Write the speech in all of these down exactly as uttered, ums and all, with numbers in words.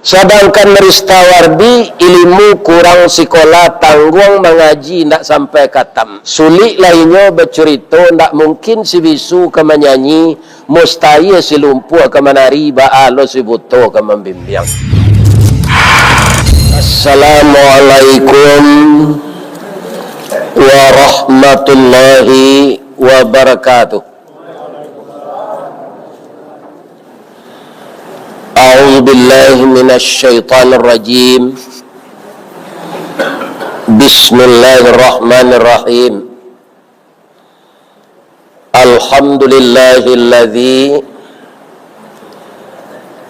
Sadangkan Ristawardi ilimu kurang sikola, tangguang mangaji ndak sampai katam. Sulik lah inyo bacurito, ndak mungkin si bisu ka manyanyi, mustahil si lumpuah ka manari, baa lo si buto ka mambimbiang. Assalamualaikum warahmatullahi wabarakatuh. أعوذ بالله من الشيطان الرجيم. بسم الله الرحمن الرحيم. الحمد لله الذي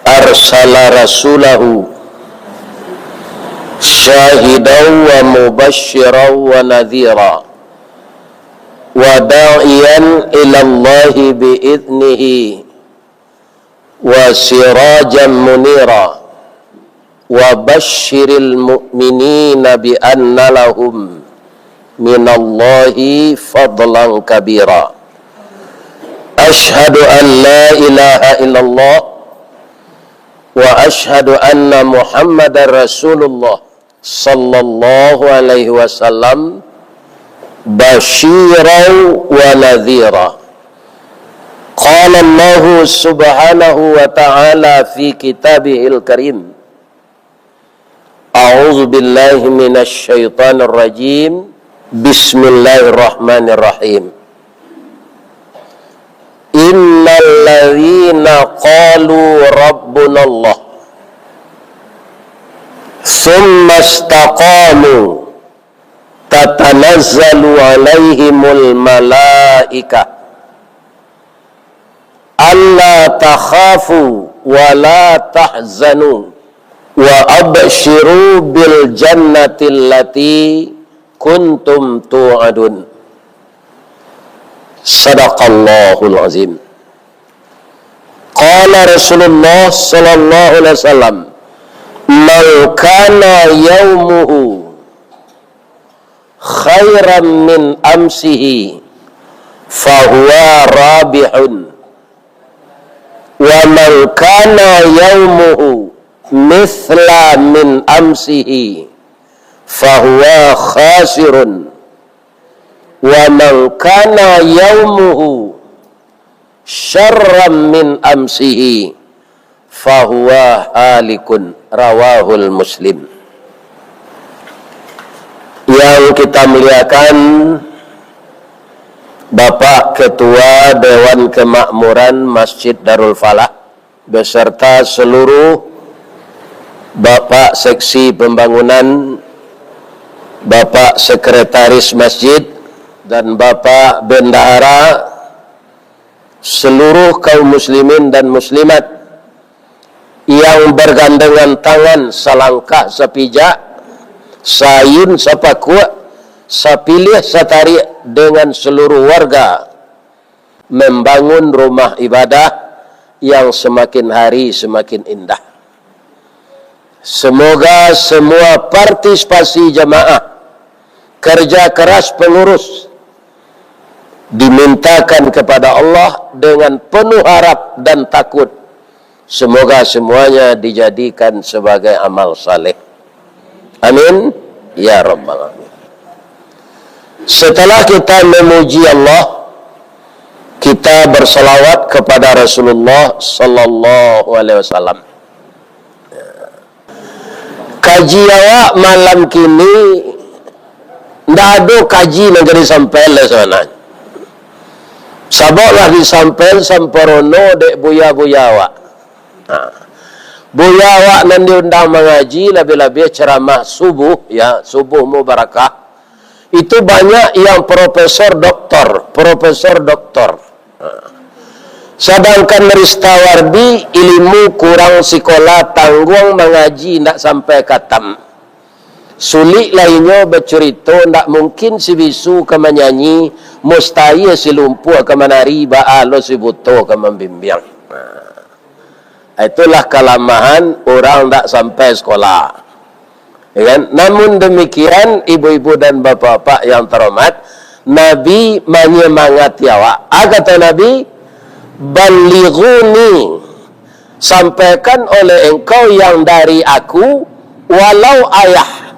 أرسل رسوله شاهدا ومبشرا ونذيرا وداعيا إلى الله بإذنه وسراجا منيرا وبشر المؤمنين بأن لهم من الله فضلا كبيرا. أشهد أن لا إله إلا الله وأشهد أن محمدا رسول الله صلى الله عليه وسلم بشيرا ونذيرا. قال الله سبحانه وتعالى في كتابه الكريم: أعوذ بالله من الشيطان الرجيم. بسم الله الرحمن الرحيم. إن الذين قالوا ربنا الله ثم استقاموا تتنزل عليهم الملائكة ألا تخافوا ولا تحزنوا وأبشروا بالجنة التي كنتم توعدون. صدق الله العظيم. قال رسول الله صلى الله عليه وسلم: من كان يومه خيرا من أمسه فهو رابح، ومن كان يومه مثل من أمسه فهو خاسر، ومن كان يومه شرا من أمسه فهو هالك. رواه مسلم. Yang kita muliakan, Bapak Ketua Dewan Kemakmuran Masjid Darul Falah beserta seluruh Bapak Seksi Pembangunan, Bapak Sekretaris Masjid, dan Bapak Bendahara, seluruh kaum muslimin dan muslimat yang bergandengan tangan, salangkah sapijak, saayun sapakuak, sapilih satarik dengan seluruh warga, membangun rumah ibadah yang semakin hari semakin indah. Semoga semua partisipasi jamaah, kerja keras pengurus, dimintakan kepada Allah dengan penuh harap dan takut. Semoga semuanya dijadikan sebagai amal saleh. Amin, ya rabbal alamin. Setelah kita memuji Allah, kita bersalawat kepada Rasulullah sallallahu alaihi wasallam. Kaji awak malam kini, ndak ado kaji nan ka disampaian lai sabananyo. Sabab lah disampaian samparono dek buya-buya awak. Ha. Buya awak nan diundang mangaji, labiah-labiah ceramah subuh, ya, subuh mubarakah. Itu banyak yang profesor doktor, profesor doktor. Ha. Sadangkan Ristawardi ilimu kurang sikola, tangguang mangaji ndak sampai katam. Sulik lah inyo bacurito, ndak mungkin si bisu ka manyanyi, mustahil si lumpuah ka manari, baa lo si buto ka mambimbiang. Nah, itulah kalamahan urang ndak sampai sikola. Ya kan? Namun demikian, ibu-ibu dan bapak-bapak yang terhormat, Nabi manyemangati awak. A kato Nabi, "Ballighuni Sampaikan oleh engkau yang dari aku, walau ayah,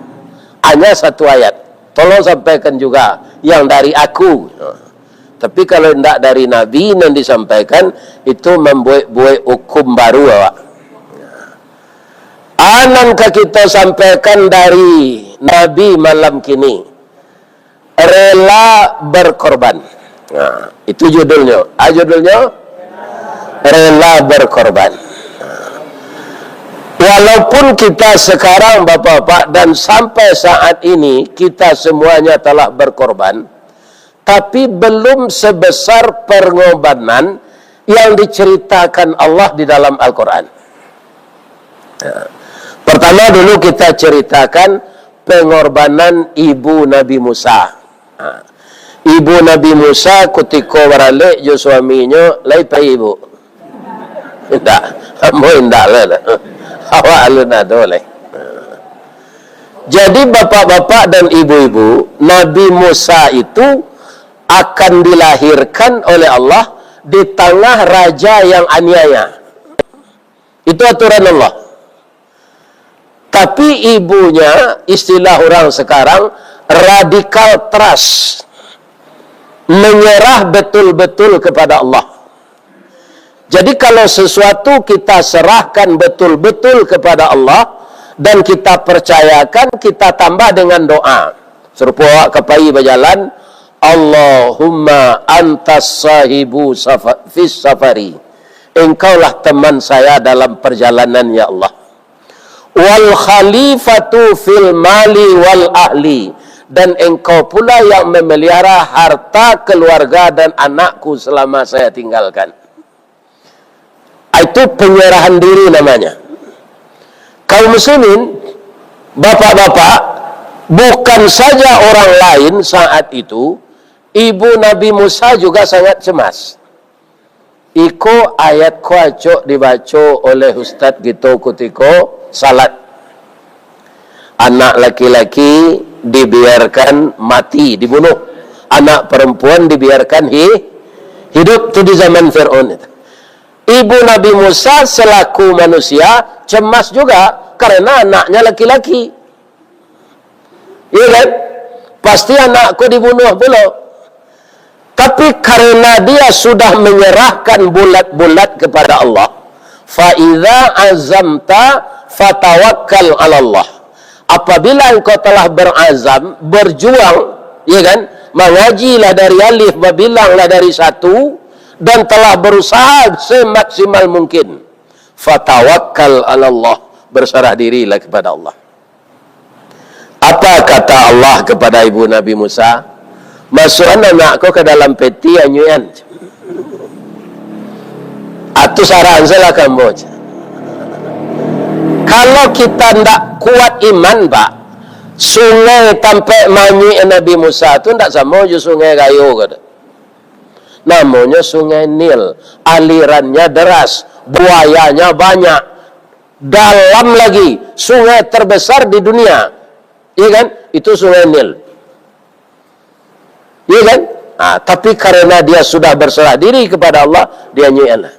hanya satu ayat. Tolong sampaikan juga yang dari aku. Tapi kalau indak dari Nabi nan disampaikan, itu mambuek-buek hukum baru awak. A nan ka kita sampaikan dari Nabi malam kini, rela berkorban. Nah, itu judulnya. A judulnya? Rela berkorban. Walaupun kita sekarang, Bapak-bapak, dan sampai saat ini, kita semuanya telah berkorban, tapi belum sebesar pengorbanan yang diceritakan Allah di dalam Al-Quran. Ya. Pertama dulu kita ceritakan pengorbanan ibu Nabi Musa. Ha. Ibu Nabi Musa kutiko baralek jo suaminyo, lai pai ibu? Indak. Ambo indak lah. Awak alun ado lai. Jadi, bapak-bapak dan ibu-ibu, Nabi Musa itu akan dilahirkan oleh Allah di tangah raja yang aniaya. Itu aturan Allah. Tapi ibunya, istilah orang sekarang, radikal trust, menyerah betul-betul kepada Allah. Jadi, kalau sesuatu kita serahkan betul-betul kepada Allah dan kita percayakan, kita tambah dengan doa. Sarupo awak ka pai bajalan, "Allahumma antas sahibu safa-, fis safari." Engkaulah teman saya dalam perjalanan, ya Allah. "Wal khalifatu fil mali wal ahli." Dan engkau pula yang memelihara harta keluarga dan anakku selama saya tinggalkan. Itu penyerahan diri namanya. Kaum muslimin, bapak-bapak, bukan saja orang lain saat itu, ibu Nabi Musa juga sangat cemas. Iko ayat ko acok dibaco oleh ustaz kito kutiko salat. Anak laki-laki dibiarkan mati, dibunuh. Anak perempuan dibiarkan hi-, hidup tu di zaman Fir'aun itu. Ibu Nabi Musa selaku manusia cemas juga karena anaknya laki-laki. Iya kan? Pasti anak ko dibunuh pulo. Tapi karena dia sudah menyerahkan bulat-bulat kepada Allah, "Fa idza azamta fatawakkal 'alallah." Apabila engkau telah berazam, berjuang, ya kan? Mangajilah dari alif, babilanglah dari satu, dan telah berusaha semaksimal mungkin. "Fatawakkal 'alallah." Berserah dirilah kepada Allah. Apa kata Allah kepada ibu Nabi Musa? "Masuakan anak ko ke dalam peti, anyuikan." Atu saran salah kamu. Kalau kita ndak kuat iman, Pak, sungai tampek manyuik Nabi Musa tu ndak samo jo sungai Gayo ko tu. Namonyo Sungai Nil, alirannya deras, buayanya banyak, dalam lagi, sungai terbesar di dunia. Iya kan? Itu Sungai Nil. Iya kan? Ah, tapi karena dia sudah berserah diri kepada Allah, dia nyuikan lah.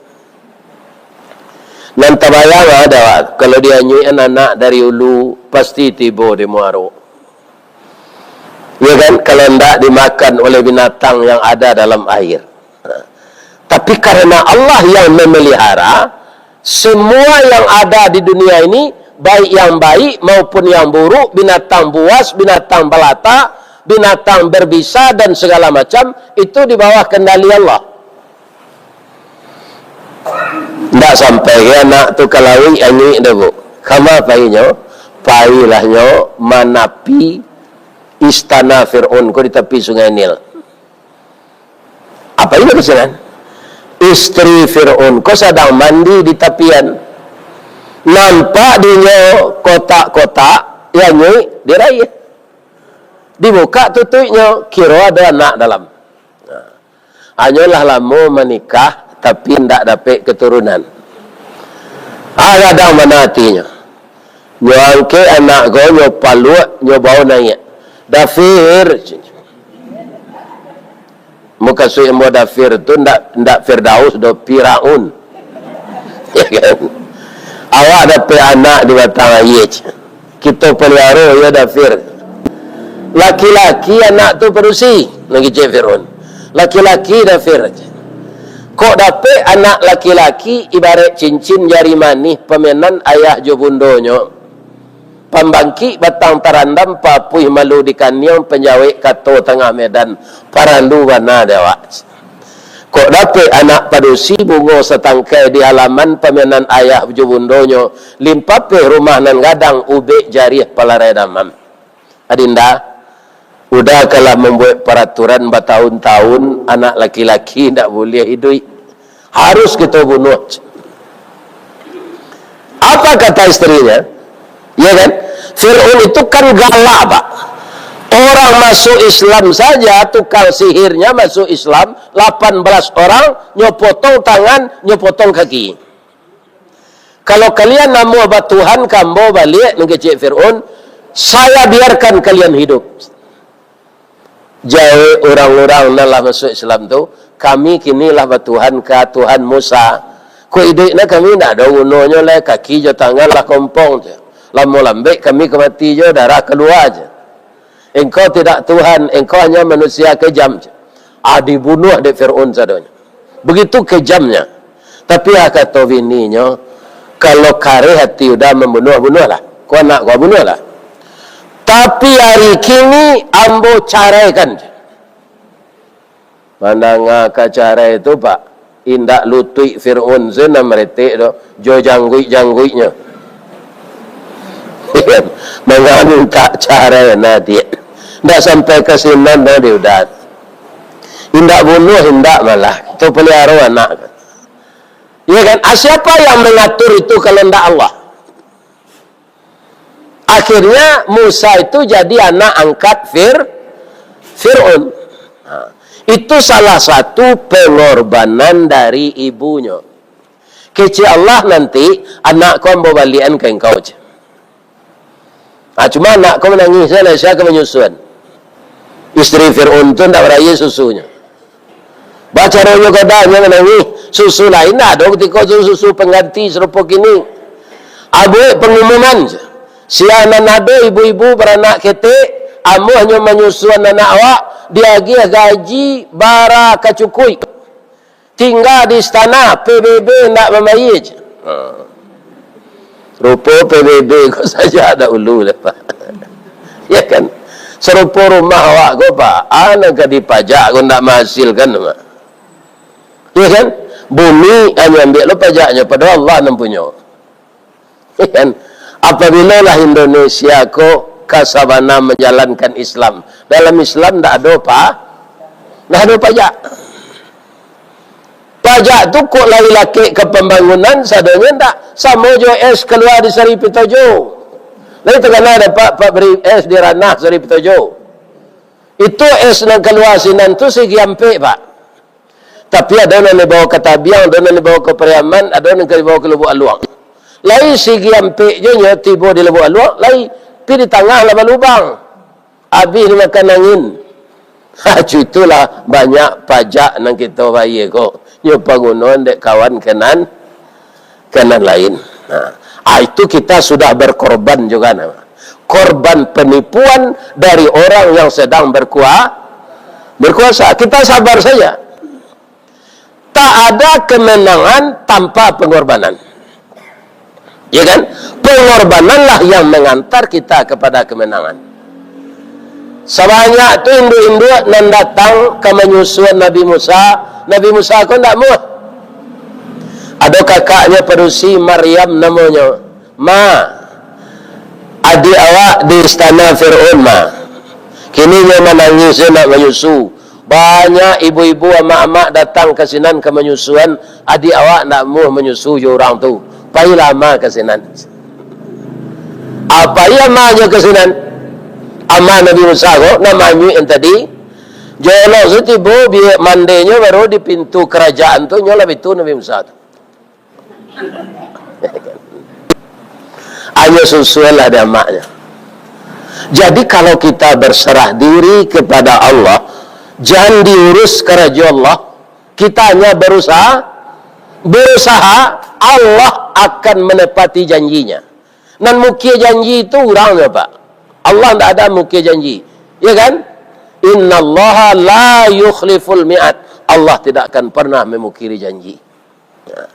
Nan tabayang ada, kalau dia nyuikan anak dari ulu, pasti tibo di muaro. Ya kan? Kalau ndak dimakan oleh binatang yang ada dalam air. Tapi karena Allah yang memelihara, semua yang ada di dunia ini, baik yang baik maupun yang buruk, binatang buas, binatang balata, binatang berbisa, dan segala macam, itu di bawah kendali Allah. Ndak sampai ka anak tu ka lauik anyuik dah, Bu. Kama painyo? Pailah nyo manapi istana Fir'aun ko di tapi Sungai Nil. Apa ini ka sinan? Istri Fir'aun ko sadang mandi di tapian. Nampak dinyo kotak-kotak, anyuik, diraih. Dibuka tutuiknyo, kiro ado anak dalam. Nah. Hanyolah lamo manikah, tapi ndak dapek keturunan. Ah, gadang bana atinyo. Nyo angkek anak ko, nyo paluak, nyo bao naiak. "Dafir." Mukasuik ambo Dafir tu ndak, ndak Firdaus doh, Firaun. Ya kan? Awak dapek anak di batang aia, cek. Kito paliaro, yo, Dafir. Laki-laki anak tu padusi, nan kecek Fir'aun. Laki-laki Dafir, cek. Kok dapek anak laki-laki ibarat cincin jari manih pamianan ayah jo bundonyo. Pambangkik batang tarandam, papuih malu di kaniang, panjawek kato tangah medan, paralu bana dek awak. Kok dapek anak padusi, bungo satangkai di halaman, pamianan ayah jo bundonyo, limpapeh rumah nan gadang, ubek jariah palarai damam. Adinda, Uda kalah mambuek paraturan batahun-tahun, anak laki-laki ndak buliah iduik. Harus kito bunuah. Apa kata istrinya? Ya kan? Fir'aun itu kan galak, Pak. Orang masuk Islam saja, tukang sihirnya masuk Islam, lapan belas orang, nyo potong tangan, nyo potong kaki. Kalau kalian namuah batuhan ka ambo baliak, nan kecek Fir'aun, saya biarkan kalian hidup. Jawek urang-urang nan lah masuak Islam tu, kami kini lah batuhan ka Tuhan Musa. Kok iduik nan kami ndak ado gunonyo lai, kaki jo tangan lah kompong tu. Lamo lambek kami ka mati jo, darah kalua je. Engkau tidak Tuhan, engkau hanya manusia kejam. Ah, dibunuah dek Fir'aun sadonyo. Begitu kejamnya. Tapi, ah, kato bininyo, kalau kareh hati Uda mambunuah, bunuahlah. Ko anak ko, bunuahlah. Tapi hari kini ambo caraikan. Mandanga ka carai tu, Pak, indak lutuik Fir'aun se nan maretek doh, jo jangguik-jangguiknyo. Manga mintak carai, nah, diak. Ndak sampai ka sinan doh, di Uda. Indak bunuah, indak malah. Tu paliaro anak. Ya kan? Ah, siapa yang mengatur itu kalau ndak Allah? Akhirnya Musa itu jadi anak angkat Fir-, Fir'aun. Nah, itu salah satu pengorbanan dari ibunyo. Kecek Allah nanti, anak ko ambo baliakan ka engkau, cek. Nah, cuma anak ko manangih sajo, sia ka manyusuan. Isteri Fir'aun tu ndak baraia susunyo. Bacaronyo gadang, nyo manangih, susu lain ndak ado kutiko tu, susu pangganti sarupo kini. Abuik pangumuman, sia nan ado ibu-ibu baranak ketek, ambo hanyo manyusuan anak awak, diagiah gaji bara ka cukuik. Tingga di istana, P B B ndak mambayia, cek. Ha. Rupo P B B ko sajak dahulu lah, Pak. Ya kan? Sarupo rumah awak ko, Pak. Ah, nan ka dipajak ko ndak mahasilkan, Pak. Ya kan? Bumi hanyo ambiak lo pajaknyo, padahal Allah nan punyo. Ya kan? Apabila lah Indonesia ko ka sabana manjalankan Islam. Dalam Islam ndak ado pa-, ndak ado pajak. Pajak tu kok lai lakek ka pambangunan, sadonyo ndak. Samo jo es kalua di Sari Pitojo. Lai takana dapek Pabrik Es di Ranah Sari Pitojo. Itu es nan kalua sinan tu sigi ampek, Pak. Tapi ado nan dibawa ka Tabiang, ado nan dibawa ka Pariaman, ado nan ka dibawa ka Lubuak Aluang. Lai sigi ampek jo nyo tibo di Lubuak Aluang, lai pi di tangah lah balubang. Abih dimakan angin. Ha, itulah banyak pajak nan kito bayia ko. Nyo pagunoan dek kawan ka nan, ka nan lain. Nah, ah, itu kita sudah berkorban juga, nah. Korban penipuan dari orang yang sedang berkua-, berkuasa. Kita sabar saja. Tak ada kemenangan tanpa pengorbanan. Ya kan? Pengorbananlah yang mengantar kita kepada kemenangan. Sabanyak tu induak-induak nan datang ka manyusuan Nabi Musa, Nabi Musa ko ndak muah. Ado kakaknyo padusi, Maryam namonyo. Ma, adiak awak di istana Fir'aun, ma. Kini nyo manangih, ndak manyusu. Banyak ibu-ibu, amak-amak datang ka sinan ka manyusuan, adiak awak ndak muah manyusu jo urang tu. Pailah ama ka sinan. Apai amanyo ka sinan? Ama Nabi Musa ko, nan manyuik nan tadi. Jolok se tibo, biak mandinyo baru di pintu karajaan tu, nyo lah bitu Nabi Musa tu. Hanyo susuanlah dek amaknyo. Jadi, kalau kita berserah diri kepada Allah, jan diurus karajo Allah, kita hanya berusaha, Berusaha, Allah akan menepati janjinya. Nan mukir janji tu urang nyo, Pak. Allah ndak ada mukir janji. Ya kan? Innallaha la yukhliful mi'ad. Allah tidak akan pernah memukiri janji. Ya.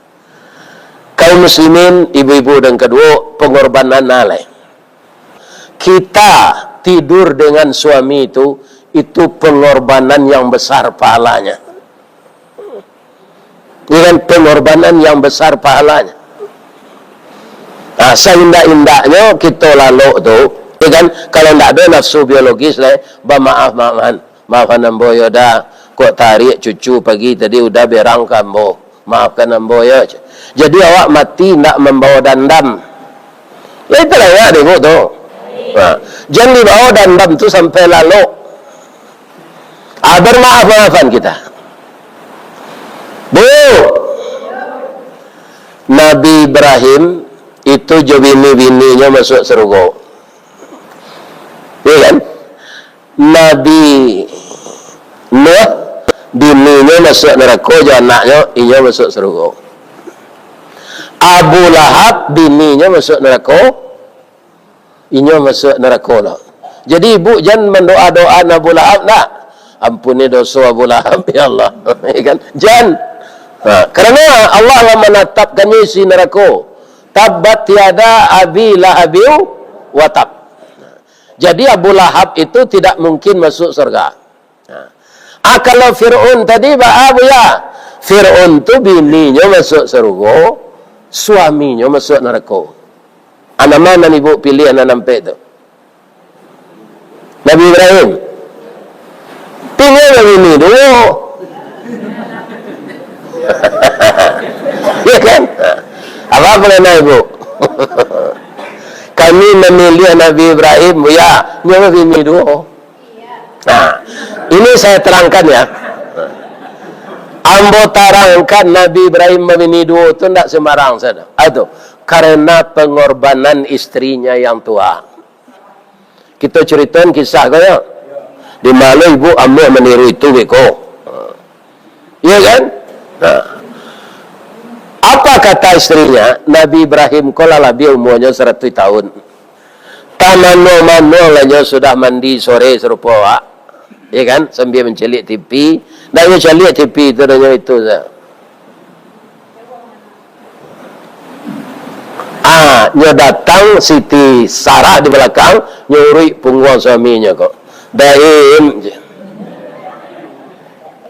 Kaum muslimin, ibu-ibu dan kedua, pengorbanan nalai. Kita tidur dengan suami itu, itu pengorbanan yang besar pahalanya. Ini kan pengorbanan yang besar pahalanya. Nah, seindak-indaknyo kito lalok tu, ya kan, kalau ndak ada nafsu biologis lah, bamaaf-maafan. Maafkan ambo yo dah, kok tarik cucu pagi tadi udah berang ka ambo. Maafkan ambo yo. Jadi awak mati ndak mambawa dandam. Ya, itu layak deh, Bu, tu. Nah, jan dibawa dandam tu sampai lalok. Ah, bermaaf-maafan kita. Bu, Nabi Ibrahim itu jo bini-bininyo masuk surga. Iya kan? Nabi Nuh, bininyo masuk narako, jo anaknyo, inyo masuk surga. Abu Lahab, bininyo masuk narako, inyo masuk narako lah. Jadi, ibu jan mandoa-doaan Abu Lahab, nak. Ampuni doso Abu Lahab, ya Allah. Ya kan? Jan. Ha, karena Allah lah manatapkannyo isi narako. Tabbat yada Abi Lahabiu wa tab. Jadi, Abu Lahab itu tidak mungkin masuk surga. Nah. Ah, kalau Fir'aun tadi, baa, Buya? Fir'aun tu bininyo masuk surga, suaminyo masuk narako. Ah, nan ma nan ibu pilih nan ampek tu? Nabi Ibrahim. Tingga babini duo. Ya kan? Apa pangana ibu? Kami memilih Nabi Ibrahim, Buya, nyo babini duo. Nah, ini saya terangkan ya. Ambo tarangkan Nabi Ibrahim babini duo tu ndak sembarang sajo. Ah, itu karena pengorbanan istrinya yang tua. Kita ceritain kisah ko ya. Di mana ibu ambo meniru itu beko. Iya kan? Nah. Apa kata istrinya? Nabi Ibrahim ko lah labiah umurnyo saratuih tahun. Tamano-mano lah nyo sudah mandi sore sarupo awak. Ya kan? Sambil mancaliak T V. Ndak nyo caliak T V tu, nyo itu sajo. Ah, nyo datang Siti Sarah di balakang, nyo uruik pungguang suaminyo ko. "Daim,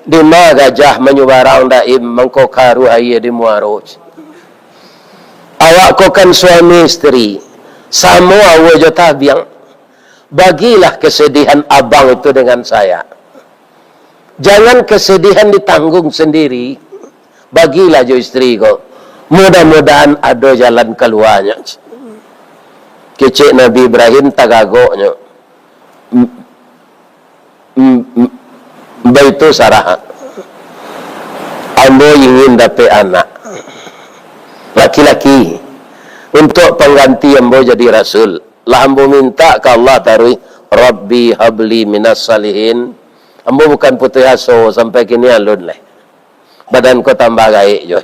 dima gajah manyubarang, Daim, mangko karuah aia di muaro. Awak ko kan suami isteri, samo aua jo tabiang. Bagilah kesedihan abang itu dengan saya. Jangan kesedihan ditanggung sendiri. Bagilah jo isteri ko. Mudah-mudahan ado jalan kaluanyo." Kecek Nabi Ibrahim tagagoknyo. M-, m-, m-, baitu Sarah. "Ambo ingin dapek anak laki-laki untuk pangganti ambo jadi rasul. Lah ambo minta ka Allah taruih, Rabbi habli minas salihin." Ambo bukan putuih aso, sampai kini alun lai. Badan ko tambah gaek juo.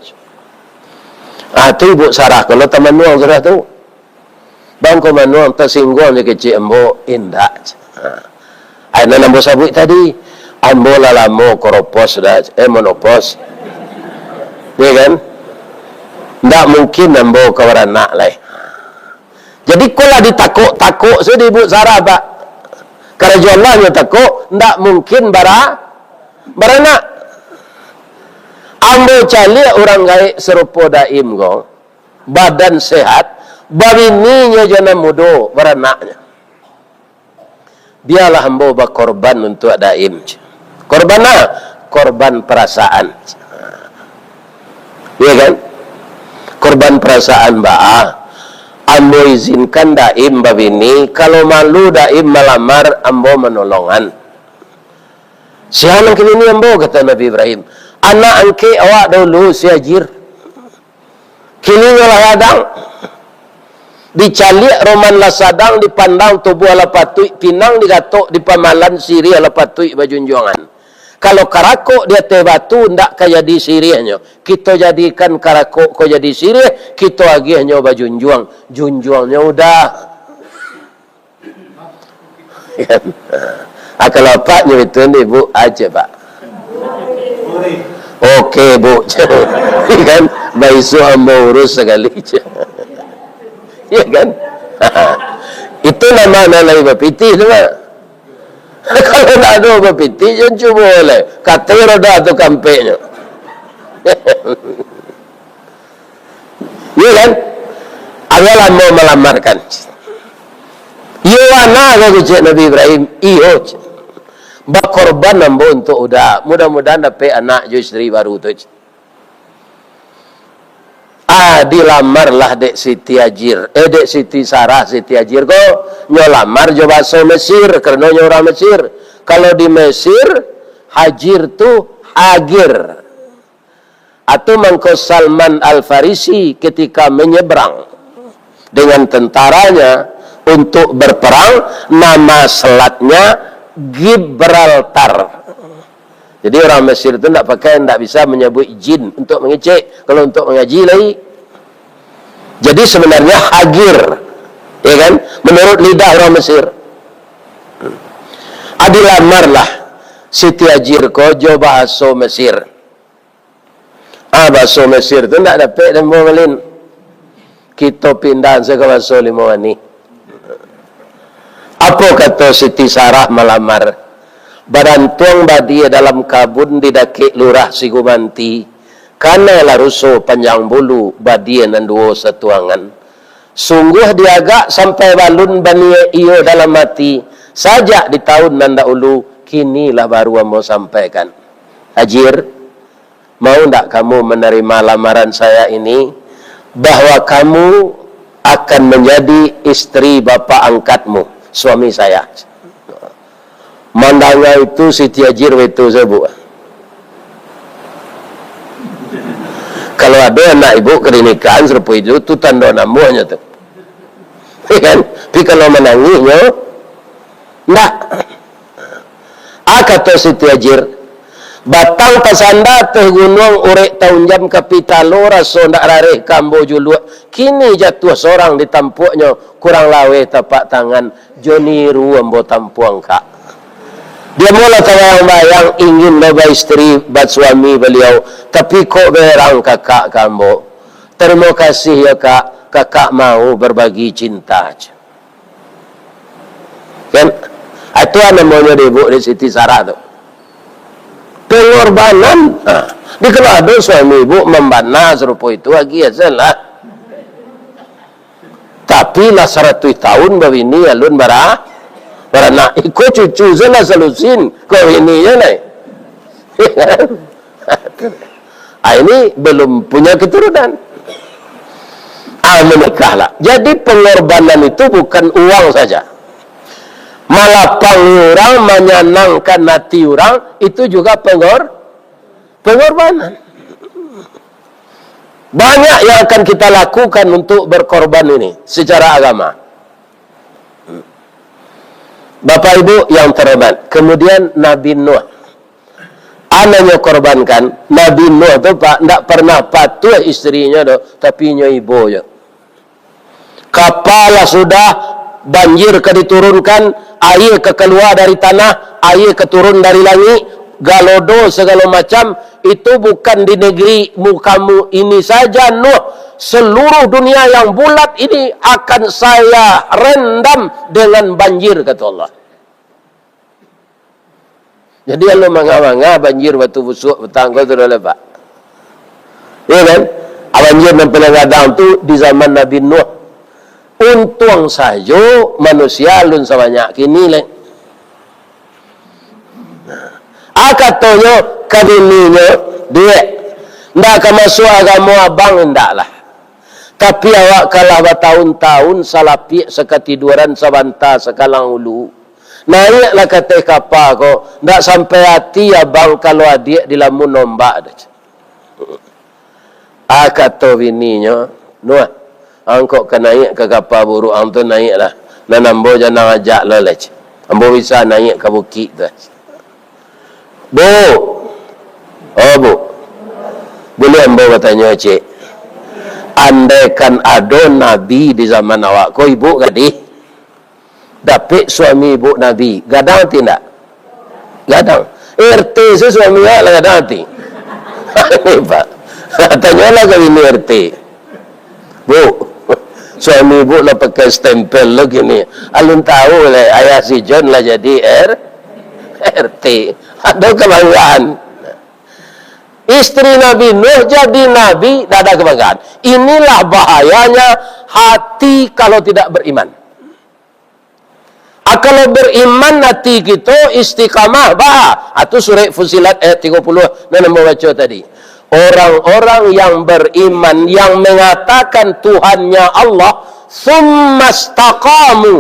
Ah, tu ibu Sarah ko lo tamanuang sudah tu. Bang ko manuang, tasingguang jo kecek ambo, indak. Ah. Ai nan ambo sabuik tadi, ambo lah lamo koropos sudah, eh, monopos. Ya kan? Ndak mungkin ambo ka baranak lai. Jadi, ko lah ditakok-takok sudah ibu Sarah, Pak. Karajo Allah nyo takok, ndak mungkin bara-, baranak. Ambo caliak urang gaek sarupo Daim ko, badan sehat, babininyo jo nan mudo, baranaknyo. Bialah ambo bakorban untuak Daim. Korban a? Korban parasaan. Iya kan? Korban parasaan baa? Ambo izinkan Daim babini, kalau malu Daim malamar, ambo manolongan. "Sia nan kini ambo," kata Nabi Ibrahim. "Anak angkek awak dahulu, si Hajir. Kini nyo lah gadang. Dicaliak roman lah sadang, dipandang tubuah lah patuik, pinang digatok, dipamalan siriah lah patuik bajunjuangan. Kalau karakok di ateh batu, ndak ka jadi siriahnyo. Kito jadikan karakok ko jadi siriah, kito agiahnyo bajunjuang. Junjuangnyo udah. Kan? Ah, kalau apaknyo itu ni, Bu, aja, Pak. Oke, Bu. Kan? Baiso ambo urus sakali. Ya kan? Itu nama nan lai bapitih tu, Pak. Kalau tak ada bapitih, jangan cubo lai. Katai roda tu kampeknyo. Iya kan? Agiahlah ambo malamarkan. Iyo, bana ko, kecek Nabi Ibrahim. Iyo, cek. Bakorban ambo untuak uda. Mudah-mudahan dapek anak jo isteri baru tu, cek. Ah, dilamarlah dek Siti Hajir. Eh, dek Siti Sarah, Siti Hajir ko, nyo lamar jo bahaso Mesir, karano nyo urang Mesir. Kalau di Mesir, Hajir tu hagir. Atau mangko Salman Al-Farisi ketika menyeberang dengan tentaranya untuk berperang, nama selatnya Gibraltar. Jadi orang Mesir tu ndak pakai, ndak bisa menyebut jin untuk mengecek, kalau untuk mengaji lai. Jadi sebenarnya hagir, ya kan? Menurut lidah orang Mesir. Ah, dilamarlah Siti Hajir ko jo bahaso Mesir. Ah, baso Mesir tu ndak dapek den bawa malin. Kito pindah se ka baso Limo Manih. Apo kato Siti Sarah malamar? Badantuang badia dalam kabun di dakek Lurah Sigumanti. Kanai lah ruso panjang bulu, badia nan duo satuangan. Sungguah diagak sampai balun baniaik iyo dalam ati, sajak di taun nan dahulu, kini lah baru ambo sampaikan. Hajir, mau ndak kamu menerima lamaran saya ini, bahwa kamu akan menjadi istri bapak angkatmu, suami saya? Mandanga itu Siti Hajir itu sabuik. Kalau ado anak ibu ka dinikahan sarupo itu, tu tando namuahnyo tu. Ya kan? Tapi kalau manangihnyo, ndak. Ah, kato Siti Hajir, batang tasanda ateh gunuang, urek taunjam ka pitalo, raso ndak rareh ka ambo juluak. Kini jatuah sorang di tampuaknyo, kurang laweh tapak tangan, jo niru ambo tampuang, Kak. Dia mula tabayang-bayang ingin lo baisteri, basuami baliau, tapi kok berang kakak ka ambo. Tarimo kasih yo, Kak, kakak mau berbagi cinta. Kan? Itu namonyo dibuk di Siti Sarah tu. Pengorbanan. Ha. Di kalau ado suami ibu mambana sarupo itu, agiah salah. Tapi lah saratuih taun babini alun bara-, baranak. Iko cucu salah salusin. Ko bini je lai. Ah, ini belum punya keturunan. Ah, menikahlah. Jadi pengorbanan itu bukan uang saja. Malapangi urang, manyanangkan hati urang, itu juga pengor-, pengorbanan. Banyak yang akan kita lakukan untuk berkorban ini secara agama. Bapak Ibu yang terhormat, kemudian Nabi Nuh. Anaknyo korbankan, Nabi Nuh tu, Pak, ndak pernah patuah isterinyo doh, tapi inyo ibo je. Kapa lah sudah, banjir ka diturunkan, aia ka kalua dari tanah, aia ka turun dari langik, galodo sagalo macam, itu bukan di negeri mu kamu ini saja, Nuh. Seluruh dunia yang bulat ini akan saya rendam dengan banjir, kata Allah. Jadi, kalau manga-manga banjir Batu Busuak patang ko tu dah lepak. Ya kan? Ah, banjir nan paling gadang tu di zaman Nabi Nuh. Untuang sajo manusia alun sabanyak kini lai. Ah, katonyo ka bininyo, "Diak, ndak ka masuak agamo abang, indak lah. Tapi awak ka lah batahun-tahun salapiak sakatiduaran sabanta sakalang ulu. Naiaklah ka ateh kapa ko, ndak sampai ati abang kalau adiak dilamun ombak doh." Ah, kato bininyo, "Nuh, angkok ka naiak ka kapa buruak ang tu, naiaklah. Nan ambo jan ang ajak lo lai. Ambo bisa naiak ka bukik tu." Bu, oh, Bu, buliah ambo batanyo, Cik? Andaikan ado nabi di zaman awak ko, ibu gadih, dapek suami ibu nabi, gadang ati ndak? Gadang. R T se suami awak lah gadang ati. Ini, Pak. Tanyolah ka bini R T. Bu, suami ibu lah pakai stempel lo kini. Alun tahu leh, ayah si John lah jadi R-, R T. Ado kebanggaan. Istri Nabi Nuh jadi nabi, dak ada kebanggaan. Inilah bahayanya hati kalau tidak beriman. Ah, kalau beriman ati kito, istiqamah, bah. Ah, tu surek Fusilat ayat tigo puluah nan ambo baco tadi. Orang-orang yang beriman, yang mengatakan Tuhannya Allah, "Tsumma istaqamu."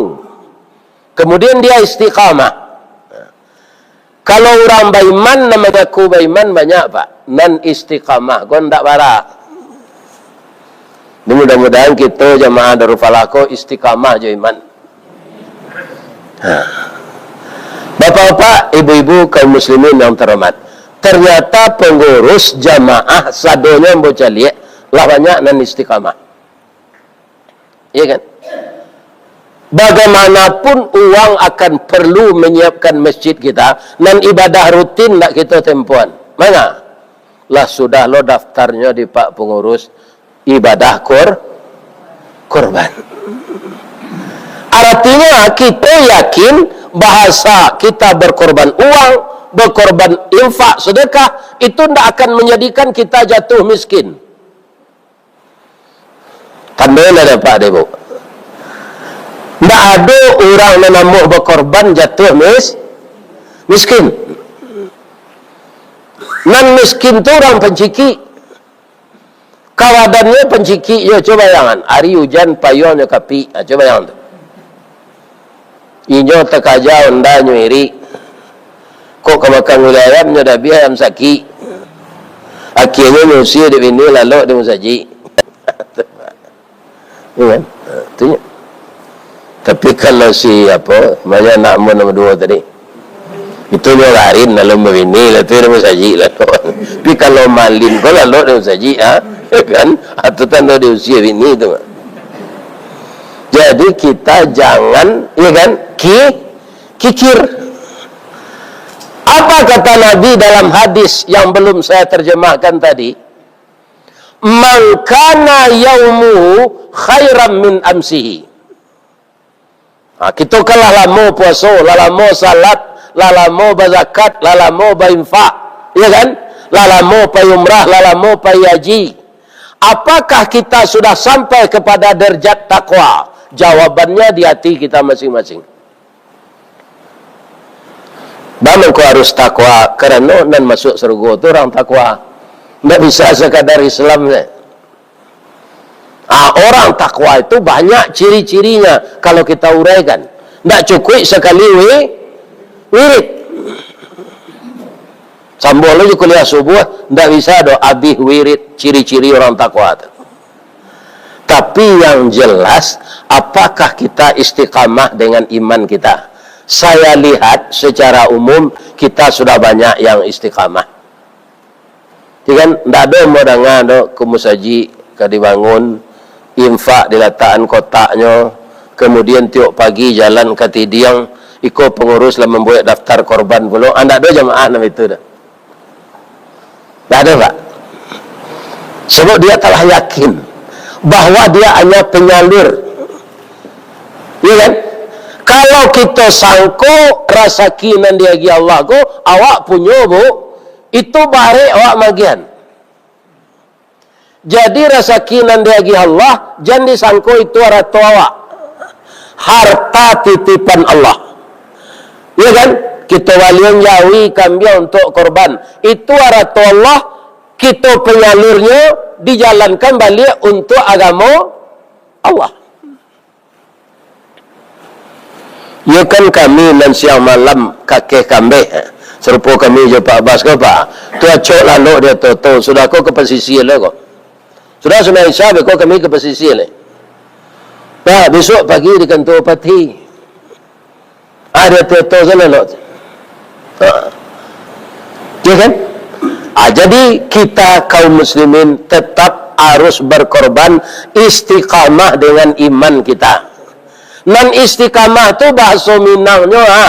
Kemudian dia istiqamah. Kalau urang baiman, nan mangaku baiman banyak, Pak. Nan istiqamah ko ndak bara. Jadi, mudah-mudahan kito jamaah Darul Falah ko istiqamah jo iman. Ha. Bapak-bapak, ibu-ibu, kaum muslimin yang terhormat, ternyata pengurus jamaah sadonyo ambo caliak lah banyak nan istiqamah. Iya kan? Bagaimanapun uang akan perlu menyiapkan masjid kita, nan ibadah rutin ndak kito tempoan. Manga? Lah sudah lo daftarnyo di Pak Pengurus, ibadah kor-, korban. Artinya, kito yakin bahasa kita berkorban uang, berkorban infak, sedekah, itu ndak akan menjadikan kita jatuh miskin. Tandai lah dapek dek ibu. Ndak ado urang nan namuah bakorban jatuah mis-, miskin. Nan miskin tu urang pancikik. Kawadannyo pancikik jo, cubo bayangan. Ari ujan, payuangnyo kapik. Ha, cubo bayangan tu. Inyo takaja, ondanyo irik. Kok ka makan gulai ayam, nyo dabiah ayam sakik. Akhianyo nyo usia dek bini, lalok di musajik. Iya kan? Ha, tu nyo. Tapi kalau si, apo, banyak anak ambo nombor duo tadi. Itu nyo garin, lalu babini lah tu, di musajik lah tu. Tapi kalau malin ko lalok di musajik, ha? Kan? Ha, tu tando di usia bini tu. Jadi, kita jangan, ya kan, ki-, kikir. Apa kata Nabi dalam hadis yang belum saya terjemahkan tadi? "Man kana yaumuhu khairan min amsihi." Ha, kito kan lah lamo puaso, lah lamo salat, lah lamo bazakat, lah lamo bainfak, ya kan? Lah lamo pai umrah, lah lamo pai haji. Apakah kita sudah sampai kepada derajat takwa? Jawabannya di hati kita masing-masing. Baa mangko harus takwa? Karano nan masuak sarugo tu urang takwa. Ndak bisa sakadar Islam se. Ah, orang takwa itu banyak ciri-cirinya, kalau kita uraikan. Ndak cukuik sakali wi-, wirid. Sambuang lo jo kuliah subuah, ndak bisa doh abih wirid ciri-ciri orang takwa tu. Tapi yang jelas, apakah kita istiqamah dengan iman kita? Saya lihat secara umum, kita sudah banyak yang istiqamah. Jadi kan, ndak ado ambo danga do, ka musajik ka dibangun, infak dilatakan kotaknyo, kemudian tiok pagi jalan ka Tidiang, iko pengurus lah mambuek daftar korban pulo. Ah, ndak ado jamaah nan itu doh. Ndak ado, Pak. Sebab dia telah yakin bahwa dia hanya penyalur. Iya kan? Kalau kito sangko rasaki nan diagiah Allah ko, awak punyo, Bu, itu barek awak magiahan. Jadi, rasaki nan diagiah Allah, jan disangko itu arato awak. Harta titipan Allah. Iya kan? Kito balian jawi, kambiang untuak korban. Itu arato Allah, kito penyalurnyo dijalankan baliak untuak agamo Allah. Iyo kan kami nan siang malam kakeh kambeh, sarupo kami jo Pak Bas ko, Pak. Tu acok lalok di ato-ato, sudah ko ka pasisia lo ko. Sudah sumbayang Isya, beko kami ka pasisia lai. Pak, besok pagi di kantor bupati. Ah, di ato-ato se lalok. Ha. Ya kan? Ah, jadi kita kaum muslimin tetap harus berkorban, istiqamah dengan iman kita. Nan istiqamah tu bahaso Minangnyo, ha,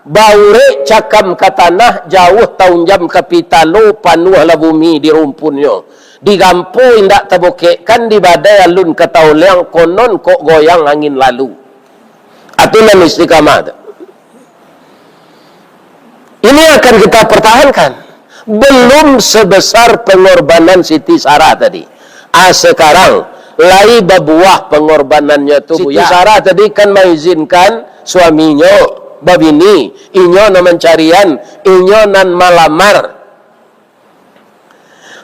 baurek cakam ka tanah, jauah taunjam ka pitalo, panuahlah bumi di rumpunnyo. Digampo indak tabokekkan, dibadai alun ka taoleang, konon kok goyang angin lalu. Atu nan istiqamah tu. Ini akan kita pertahankan. Belum sebesar pengorbanan Siti Sarah tadi. Ah, sekarang, lai babuah pengorbanannyo tu, Siti Buya. Sarah tadi kan maizinkan suaminyo babini, inyo nan mancarian, inyo nan malamar.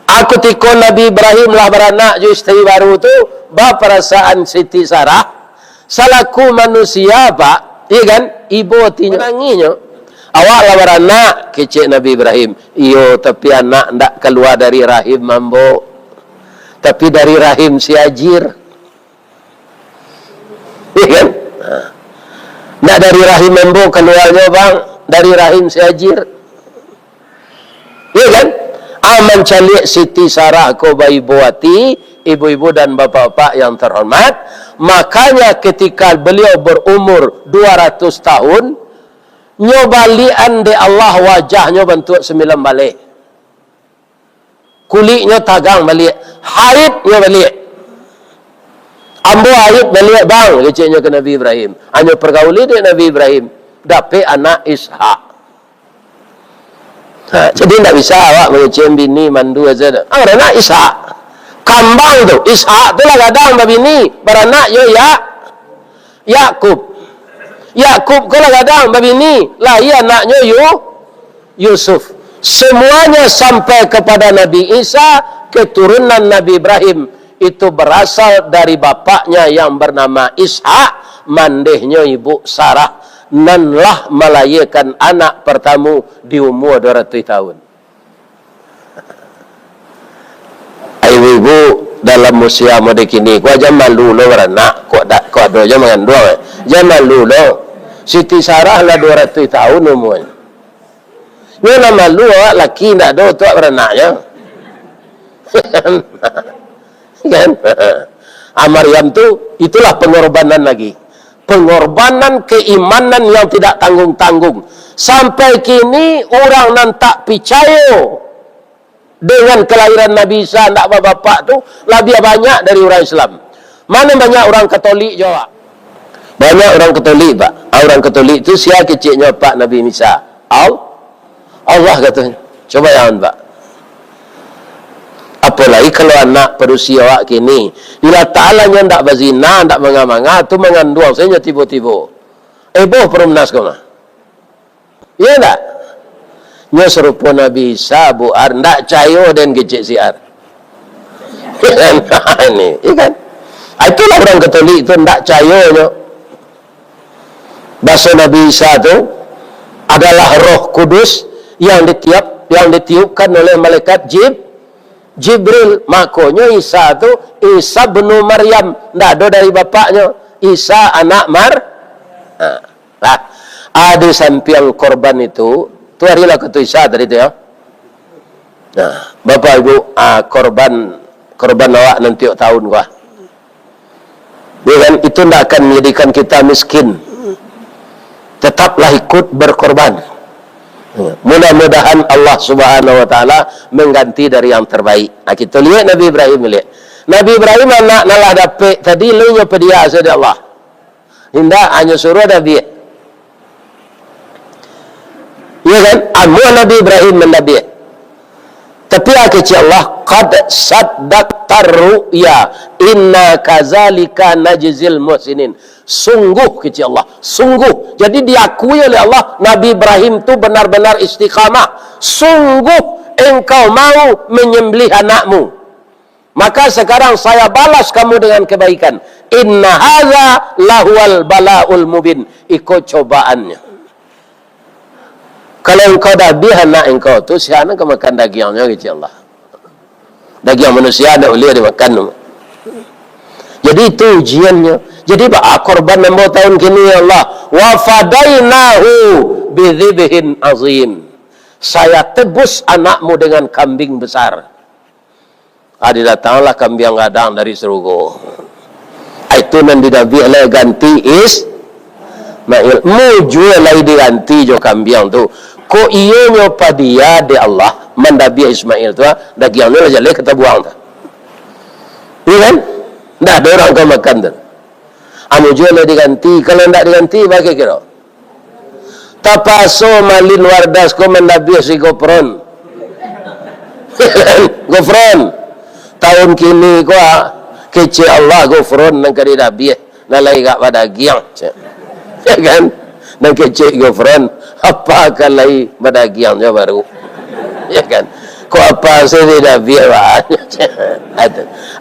Ah, kutiko Nabi Ibrahim lah baranak jo isteri baru tu, ba parasaan Siti Sarah, salaku manusia, Pak, iya kan? Ibo atinyo. Manangihnyo. "Awak lah baranak," kecek Nabi Ibrahim. "Iyo, tapi anak ndak kalua dari rahim ambo, tapi dari rahim si Hajir." Iya kan? Ha. Ndak dari rahim ambo kaluanyo, Bang, dari rahim si Hajir. Iya kan? Ah, mancaliak Siti Sarah ko baibo ati, ibu-ibu dan bapak-bapak yang terhormat. Makanya ketika beliau berumur dua ratus tahun, nyo baliakan dek Allah wajahnyo bantuak sambilan baleh. Kuliknyo tagang baliak, haidnyo baliak. "Ambo haid baliak, Bang," keceknyo ka Nabi Ibrahim. Anyo pergauli dek Nabi Ibrahim, dapek anak Ishak. Ha, jadi ndak bisa awak mangecek bini mandu aja tu. Ah, baranak Ishak. Kambang tu, Ishak tu lah gadang babini, baranak yo Ya-, Yakub. Yakub ko lah gadang babini, lahia anaknyo Yu-, Yusuf. Semuanya sampai kepada Nabi Isa, keturunan Nabi Ibrahim, itu berasal dari bapaknya yang bernama Ishak, mandehnyo ibu Sarah, nan lah malahiakan anak pertamo di umur dua ratus tahun. Ibu-ibu, dalam usia mode kini, kok jan malu lo baranak, kok da-, kok ado jan manganduang, eh. Jan malu lo. Siti Sarah lah dua ratus tahun umurnyo. Nyo lah malu awak laki ndak ado tu awak baranaknyo. Kan? Ah, Maryam tu, itulah pengorbanan lagi. Pengorbanan keimanan yang tidak tanggung-tanggung. Sampai kini, urang nan tak picayo dengan kelahiran Nabi Isa ndak babapak tu labiah banyak dari urang Islam. Mano banyak urang Katolik jo awak? Banyak urang Katolik, Pak. Ah, urang Katolik tu sia keceknyo apak Nabi Isa? Al-, Allah katonyo. Coba jangan, Pak. Apolai kalau anak padusi awak kini, bila Ta'ala nyo ndak bazina, ndak manga-manga, tu manganduang sajo tibo-tibo. Eboh Perumnas ko mah. Iya ndak? Nyo sarupo Nabi Isa, Bu Ar, ndak cayo den kecek si Ar. Ini, iya kan? Ah, itulah urang Katolik tu, ndak cayo nyo. Baso Nabi Isa tu adalah Roh Kudus yang ditiup, yang ditiupkan oleh malaikat Jib-, Jibril. Makonyo Isa tu Isa bin Maryam, ndak ado dari bapaknyo. Isa anak Mar-, ha. Lah, ah, di sampiang korban itu, tu hari lah katu Isa tadi tu, ya. Nah, Bapak Ibu, ah, korban, korban awak nan tiok tahun ko, ah. Ya kan, itu ndak akan menjadikan kita miskin. Tetaplah ikut berkorban. Ya, mudah-mudahan Allah Subhanahu wa Ta'ala mengganti dari yang terbaik. Nah, kita lihat Nabi Ibrahim, lihat. Nabi Ibrahim anak nan lah dapek tadi, lo nyo padiah sajo dek Allah. Indak, hanyo suruah dabiah. Iya kan? Amuah Nabi Ibrahim mandabiah. Tapi, ah, kecek Allah, "Qad saddaqtar ru'ya, inna kazalika najzil muhsinin." Sungguh, kecek Allah, sungguh. Jadi, diakui oleh Allah, Nabi Ibrahim tu benar-benar istiqamah. Sungguh engkau mau menyembelih anakmu. Maka sekarang saya balas kamu dengan kebaikan. Inna hadza lahuwal bala'ul mubin. Iko cobaannyo. Kalau engkau dabiah anak engkau tu, sia nan ka makan dagiangnyo, kecek Allah. Dagiang manusia ndak buliah dimakan tu. Jadi itu ujiannyo. Jadi baa korban ambo tahun kini, ya Allah? Wa fadainahu bidzibhin azim. Saya tebus anakmu dengan kambing besar. Ah, didatanglah kambiang gadang dari surugo. Ah, itu nan didabiah lai ganti Ismail. Mujua lai diganti jo kambiang tu. Kok iyonyo padia dek Allah mandabiah Ismail tu, ah, dagiangnyo lah jaleh ka tabuang tu. Iya kan? Ndak ado urang ka makan tu. Ah, mujua lai diganti. Kalau ndak diganti, baa kiro-kiro? Tapaso Malin Wardas ko mandabiah si Gofron. Gofron. Tahun kini ko, ah, kecek Allah Gofron nan ka didabiah. Nan lai agak badagiang. Ya kan? Nan kecek Gofron, apa ka lai badagiang jo baru. Ya kan? Ko apa se didabiah, bah.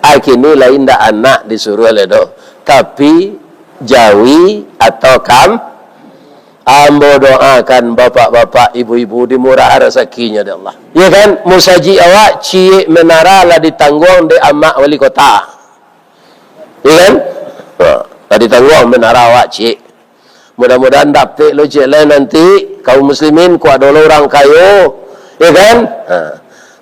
Ah, kini lai ndak anak disuruah lai doh. Tapi, jawi atau kam-, ambo doakan bapak-bapak, ibu-ibu dimurahan rasakinyo dek Allah. Ya kan? Musajik awak ciek menara lah ditangguang dek amak wali kota. Ya kan? Ha, lah ditangguang menara awak ciek. Mudah-mudahan dapek lo ciek lai nanti kaum muslimin, kok ado lo urang kayo. Ya kan? Ha.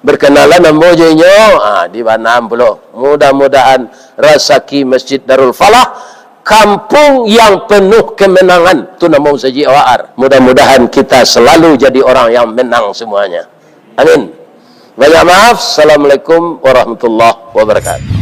Berkenalan ambo jo inyo, ha, di Batam pulo. Mudah-mudahan rasaki Masjid Darul Falah, kampung yang penuh kemenangan, tu namo musajik awak. Mudah-mudahan kita selalu jadi orang yang menang semuanya. Amin. Banyak maaf. Assalamualaikum warahmatullahi wabarakatuh.